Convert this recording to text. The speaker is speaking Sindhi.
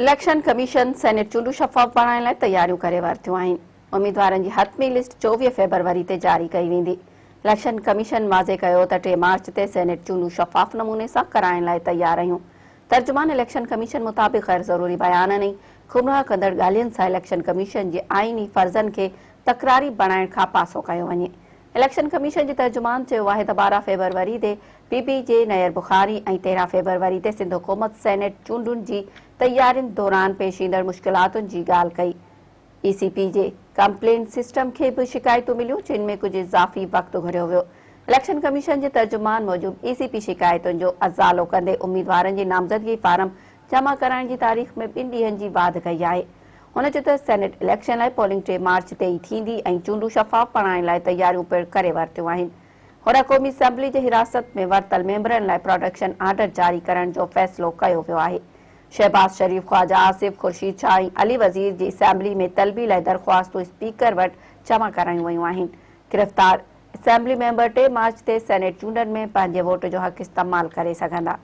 اليڪشن ڪميشن سينيٽ چونڊون شفاف بڻائڻ لاء تياريون ڪري ورتيون آهن، اميدوارن جي حتمي لسٽ 24 فيبروري تي جاري ڪئي ويندي. اليڪشن ڪميشن واضح ڪيو ته 3 مارچ تي سينيٽ چونڊون شفاف نموني سان ڪرائڻ لاء تيار آهيون. ترجمان اليڪشن ڪميشن مطابق غير ضروري بيانن ۽ گمراهه ڪندڙ ڳالهين سان اليڪشن ڪميشن جي آئيني فرضن کي تڪراري بڻائڻ کان پاسو ڪيو وڃي. اليڪشن ڪميشن جي ترجمان چيو آهي ته 12 فيبروري تي پي پي جي نيئر بخاري ۽ 13 فيبروري تي سنڌ حڪومت سينيٽ چونڊن جي تيارين دوران پيش ايندڙ مشڪلاتن جي ڳالهه ڪئي. اي سي پي جي ڪمپلينٽ سسٽم کي به شڪايتون مليون جن ۾ ڪجهه اضافي وقت گهريو ويو. اليڪشن ڪميشن جي ترجمان موجب اي سي پي شڪايتن جو ازالو ڪندي اميدوارن جي نامزدگي فارم جمع ڪرائڻ جي تاريخ ۾ ٻن ڏينهن جي واڌ ڪئي آهي. هن چيو ته سينيٽ اليڪشن لاء پولنگ 3 مارچ تي ئي ٿيندي ۽ چونڊون شفاف بڻائڻ لاء تياريون پڻ ڪري ورتيون آهن. هن قومي اسيمبلي جي حراست ۾ ورتل ميمبرن لاء پراڊڪشن آرڊر جاري ڪرڻ جو فيصلو ڪيو ويو آهي. شهباز شريف، خواجه آصف، خورشيد شاهه ۽ علي وزير جي اسيمبلي ۾ طلبي لاء درخواستون اسپيڪر وٽ جمع ڪرايون ويون آهن. گرفتار اسيمبلي ميمبر 3 مارچ تي سينيٽ چونڊن ۾ پنهنجي ووٽ جو حق استعمال ڪري سگهندا.